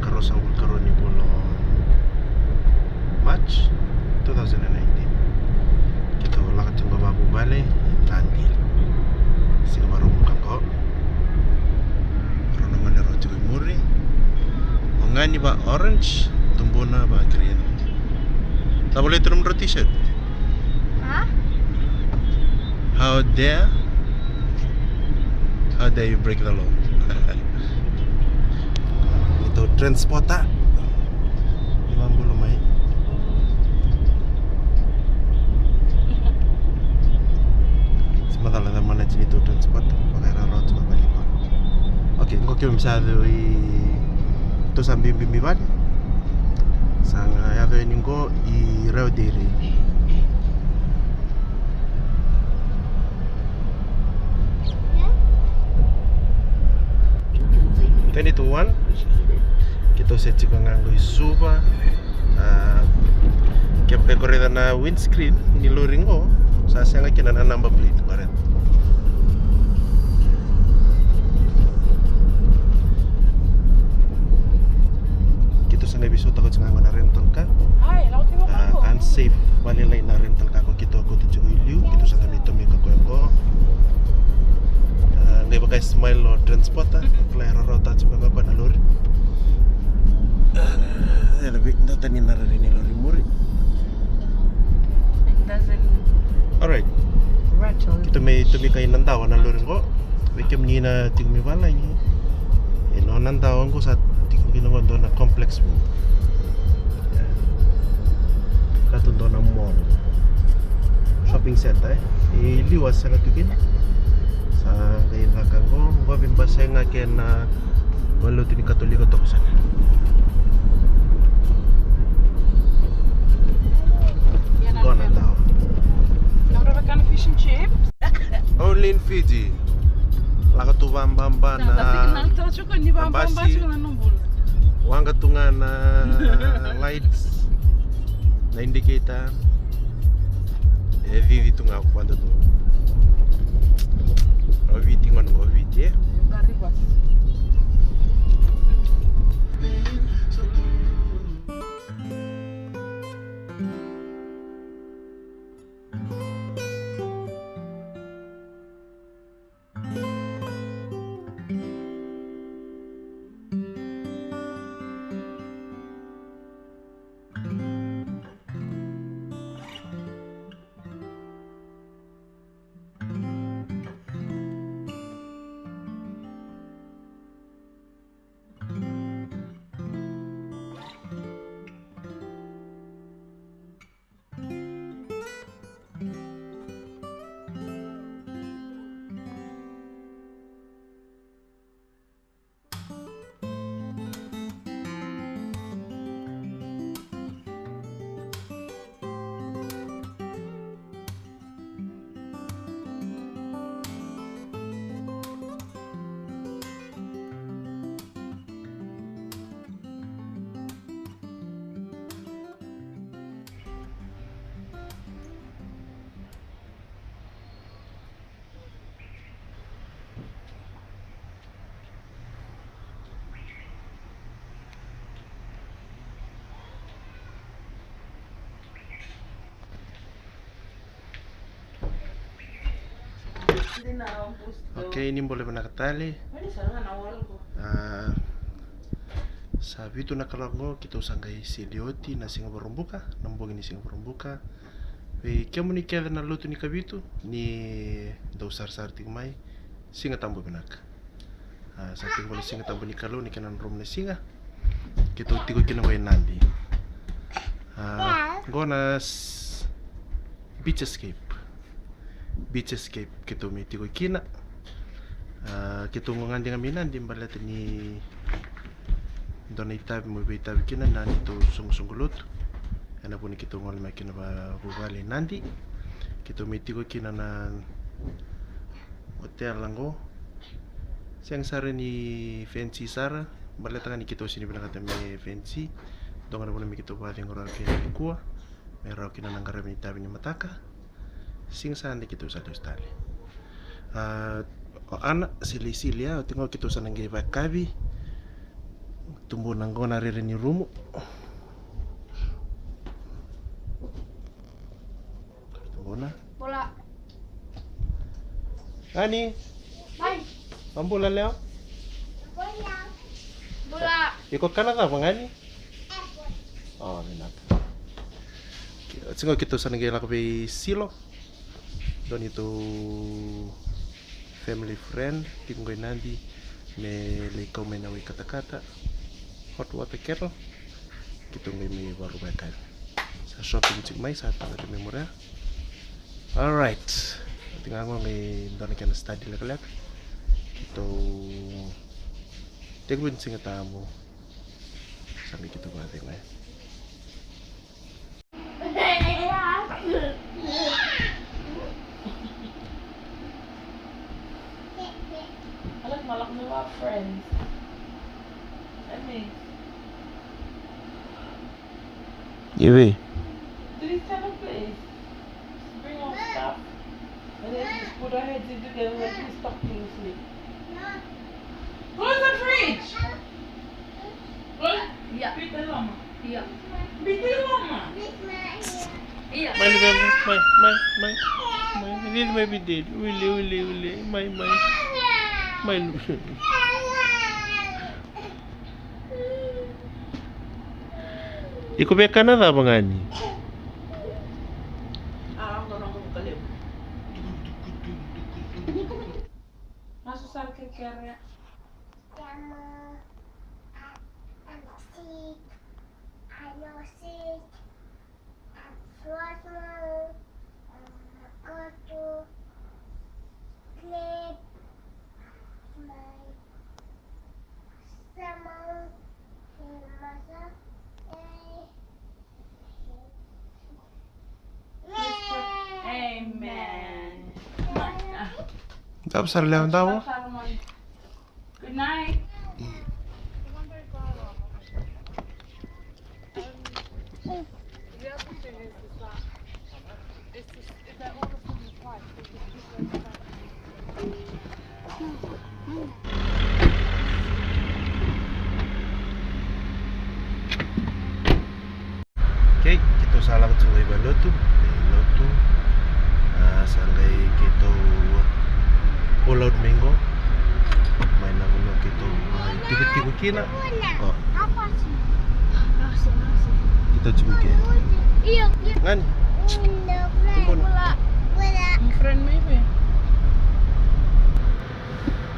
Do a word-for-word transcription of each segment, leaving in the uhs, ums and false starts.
Karua sagavulu karua ni vula o March two thousand and nineteen. Keitou lako tiko vakavuvale i Tadi. Siga Vakaraubuka qo. Rau na gone rau tiko i muri. O Gani va orange, Tubuna va green. Cava volai tu nomudrau t-shirt? Huh? How dare? How dare you break the law? Neitou transporter. Ni vabula mai. Se macala na manage neitou transporter. Vakairarau tu na vale qo. Okay, qo keimami sa yaco i, tou sa biubiu mai vale. Sa yaco yani qo i Rewa Dairy. Twenty to one. Keitou se tiko ga qo i Suva. A, kevaka o raica na windscreen ni lori qo, sa sega kina na number plate, o raica. Keitou sa qai veisautaka oti ga qo na rental car. A, unsafe vakalailai na rental car ko keitou kauta tiko i liu, keitou sa qai mai tomika koya qo. A, qai vaka e smile o transporter, kila e rarawa tiko beka koya na lori. A, e na vei, na tani na rairai ni lori muri. It doesn't. Alright. Rattle. Keitou mai tomika i Nadawa na lori qo. Vei kemuni na tiko mai valagi, e nona dawa qo sa tiko kina qo dua na complex vou. Ka tu dua na mall, shopping center, e. I liu a sega tu kina. Sa qai caka qo, qo veibasai ga kei na lotu ni Katolika toka sara. Qo na dawa. Only in Fiji. Lako tu vababa na basi. Waqa tu ga na lights, na indicator. E cici tu ga ko vada tu. O Viti gona, o Viti, e. Okay, ni bula vinaka tale. Ah, sa vitu na kaloko qo, keitou sa qai sili oti na Siga Vakaraubuka, na bogi ni Siga Vakaraubuka. Vei kemuni kece na lotu ni Kavitu, ni dau sarasara tiko mai, Siga Tabu vinaka. Ah, sa tiko voli Siga Tabu ni Kalou, ni kena droma na siga. Keitou tiko kina qo i Nadi. Ah, qo na s-, Beach Escape. Beach Escape keitou mai tiko kina. Ah, keitou qo gadi ga mai Nadi baleta ni dua na itavi mo veitavi kina na neitou soqosoqo lotu. Ena vuni keitou gole mai kina vakavuvale i Nadi. Keitou mai tiko kina na hotel qo. Sega sara ni fancy sara, baleta ga ni keitou sega ni vinakata me fancy. Dua ga na vuna me keitou vakacegu rawa kina nikua, me rawa kina na qaravi ni itavi ni mataka. Siga sa yadra keitou sa lesu tale. Ah, o Ana, sili, sili, ah, oti qo keitou sa na qai vakavi. Tubu na gona rere ni rumu. Tubu na. Bula. Ani. Mai. Mabula leo. Bula. Iko kana cava gani? O, vinaka. Oti ga keitou sa na qai lako vei Silo. Dua neitou family friend tiko qo i Nadi me lai kau mai na wai katakata, hot water kettle. Keitou qai mai vakarau mai kaya sa shopping tiko mai, sa tara tiko mai muria. Alright. Oti ga qo qai dua na kena study lekaleka. Keitou tekivu ni Siga Tabu. Sa qai keitou vakacegu mai. I like my, like my friends. I mean, Ivi. Do this kind of place. Just bring our stuff and then just put our heads in together like this, talk to you, sleep. Close the fridge. Close. Yeah. Bita loma. Yeah. Bita loma. Yeah. Mai, mai, mai, mai, mai, mai. Really, maybe dead. Ule, ule, ule. Mai, mai. Mai, lu. Iko via kana cava gani? Masu sara ke kere. Grandma, I, I'm sick. I know sick. Amen. Davo sara lewe davo. Good night. Okay, keitou sa lako tiko i valenilotu, e lotu. A, sa qai keitou pull out mai qo. Mai na vanua keitou mai tikotiko kina. O. Keitou tiko ke. Gani? Tiko na. Friend maybe.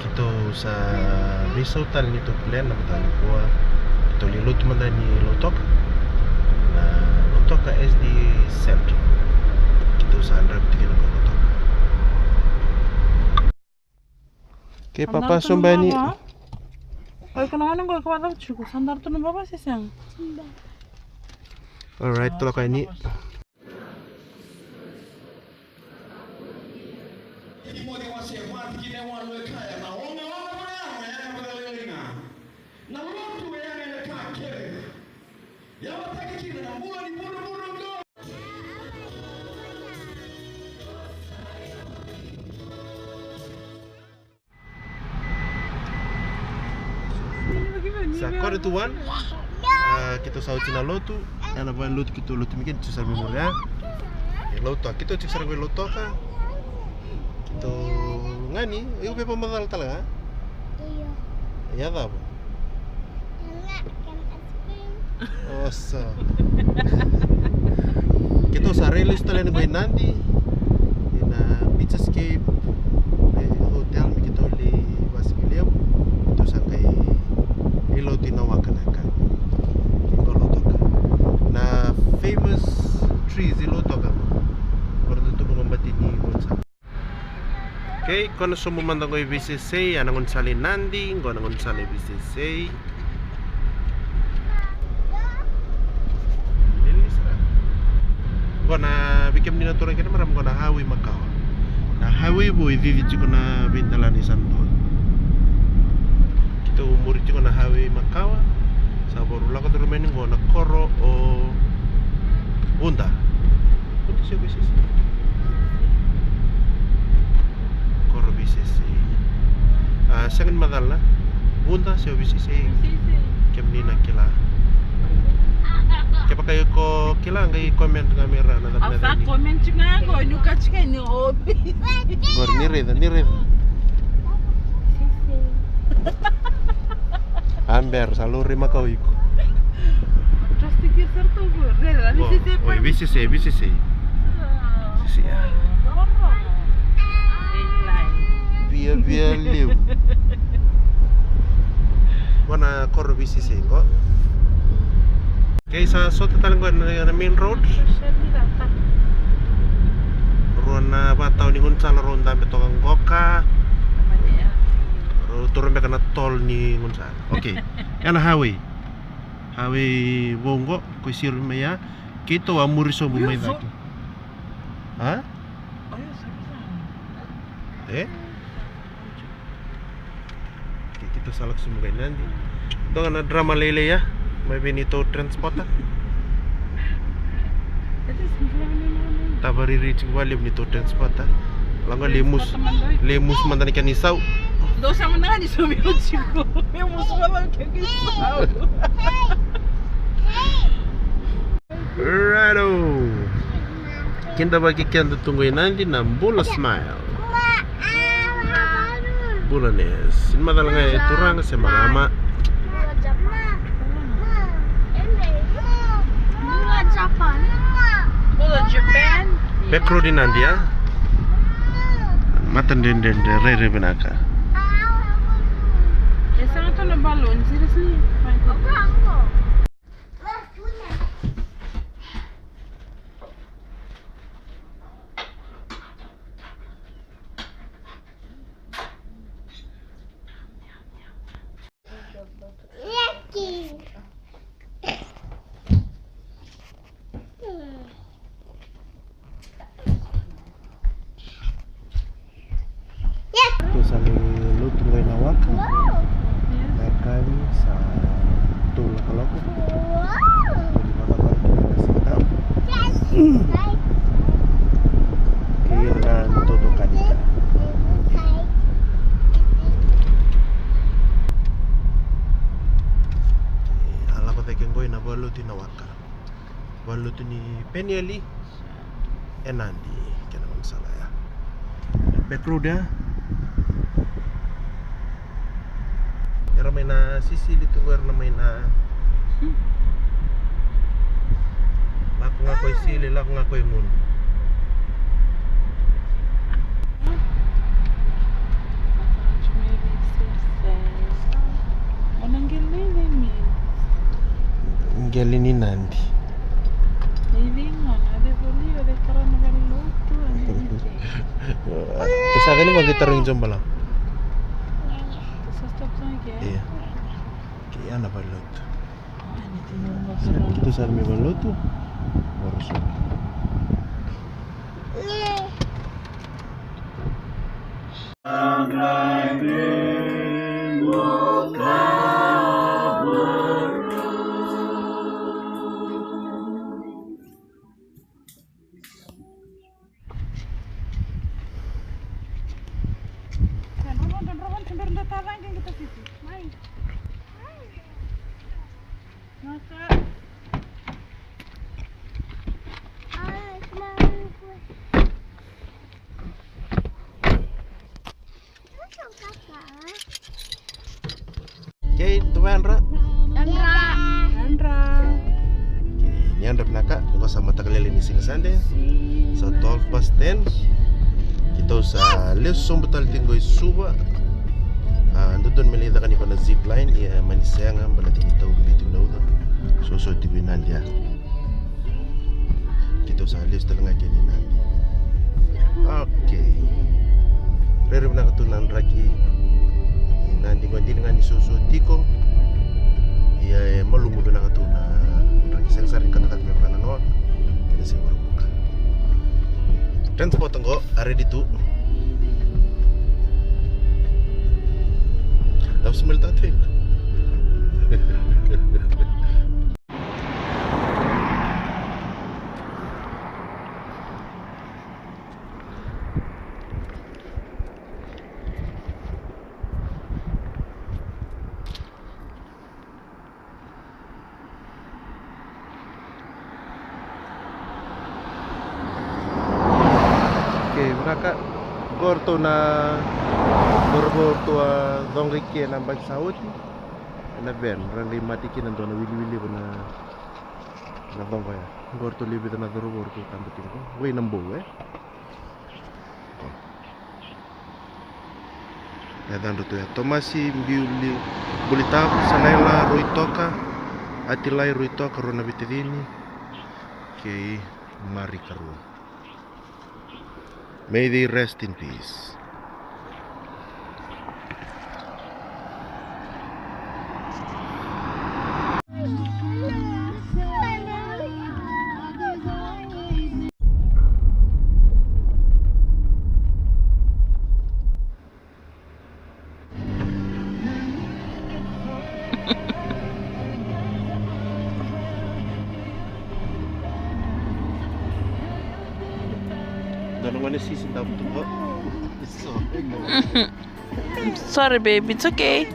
Keitou sa veisau tale ni tou plan na mataka nikua. Keitou lai lotu mada ni Lautoka, na Lautoka S D A Centre. Keitou sa drive tiko na Lautoka. Ke papa soba yani. Oi, kana ngana ngol ka wada chuku sandar tu na baba sisang. Alright, tolaka yani. Timoci wase va tikina e walu e kaya, na ogaoga vakayago e yaga vakalailai ga. Na lotu e yaga ena ka kece. Yalataki kina na bula ni vuravura oqo. Sa quarter to one. A, keitou sa oti na lotu. Ena valenilotu keitou lotu mai kina, tiko sara mai muri ya. E Lautoka, keitou tiko sara mai Lautoka. Keitou gani, iko via vakamacala tale ga? Io. Ia cava? Oso. Keitou sa rai lesu tale yani qo i Nadi, ina Beachscape, e, hotel me keitou lai vakasigalevu. Keitou sa qai lai lotu i Nawaka na ka. Qo Lautoka. Na famous trees i Lautoka. Qo ratou tubu qo bati ni vosa. Okay, qo na sobu mada qo i V C C, a na gaunisala i Nadi, qo na gaunisala i V C C. Qo na, vei kemuni na turaga kei na marama, qo na highway makawa. Na highway vou e cici tiko na veidela ni Sanadua. Keitou muri tiko na highway makawa. Sa vakarau lako curu mai ni qo na koro o Vuda. Vuda se o V C C? Koro V C C. A, sega ni macala. Vuda se o V C C? V C C. Kemuni na kila. Kevaka iko kila, qai comment ga mai ra na cava. Au na sa cava ni comment ga qo, niu kaci ga ni obi. Qori, ni raica, ni raica. A bera, sa laurai makawa iko. Trust kira sara tu qo, raica, ni sisi. Oi, visisi, visisi. Sisi, ya. Viavia levu. Qo na koro V C C qo. Okay, sa sota tale qo na, na main road. Rua na vatau ni gaunisala rau dabe toka qoka. Rau toro beka na toll ni gaunisala. Okay. Ena highway. Highway vou qo, ko siro mai ya. Keitou a muri sobu mai cake. A? E? Ke, keitou sa lako sobu qai Nadi. Dua ga na drama lailai ya mai vei neitou transporter. Tavaririri tiko vakalevu neitou transporter. Lako lai musu, lai musu mada na kena isau. Dou sa mada ga ni sau meu tiko. Meu musu mada na kena isau. Righto. Kidavaki keda tu qo i Nadi na Bula Smile. Bula Nes. Ni macala ga e turaga se marama. Bula Japan. Bula Japan. Back road i Nadi, a? Matadredredre, rairai vinaka. E sega tu na balloon, seriously. Tou sa lai lotu qo ena waka. Na yakavi sa tolu na kaloko. Tou ni vakavara kina na sitau. Kei ira na neitou itokani. A lako cake qo ina valelotu ina waka. Valelotu ni Penieli e Nadi, kena gaunisala ya. Back road ya. Era mai na sisili tu qo, era na mai na lako ga ko i sili, lako ga ko i gunu. Qele ni Nadi. Tou sa cani qo qai tarogi Joe Balavu. Ia. Kei ya na valelotu. Tou sa mai valelotu. Oro so. Kei, tu yadra? Yadra. Yadra. Kei, ni yadra vinaka, qo sa mataka lailai ni siga Sade. Sa twelve past ten. Keitou sa lesu sobu tale tiko qo i Suva. A, dodonu me lai caka ni ko na zip line, ia mani sega, baleta ni tau bitu na uca. Soso tiko i Nadi ya. Keitou sa lesu tale ga kina i Nadi. Okay. Rairai vinaka tu na draki i Nadi, qo dina ga ni soso tiko. Ia e malumu vinaka tu na draki, sega sara ni katakata me vakananoa. Kena sega varabuka. Transport qo a ready tu. Dau smell taka tu. O ratou na cauravou ratou a coqa i ke na yabaki sa oti. Ena van ra qai mate kina dua na wiliwili va na, na coqa ya. Qo ratou lewe vica na cauravou ratou taba tiko qo. Vei na bou e. Yacadratou ya Tomasi Biuli, Bulitavu, Sanaila Ruitoka, Atilai Ruitoka, rua na veitacini, kei Mari Karua. May they rest in peace. Dua na gone sisi dabu tu qo. Sorry, babe. It's okay.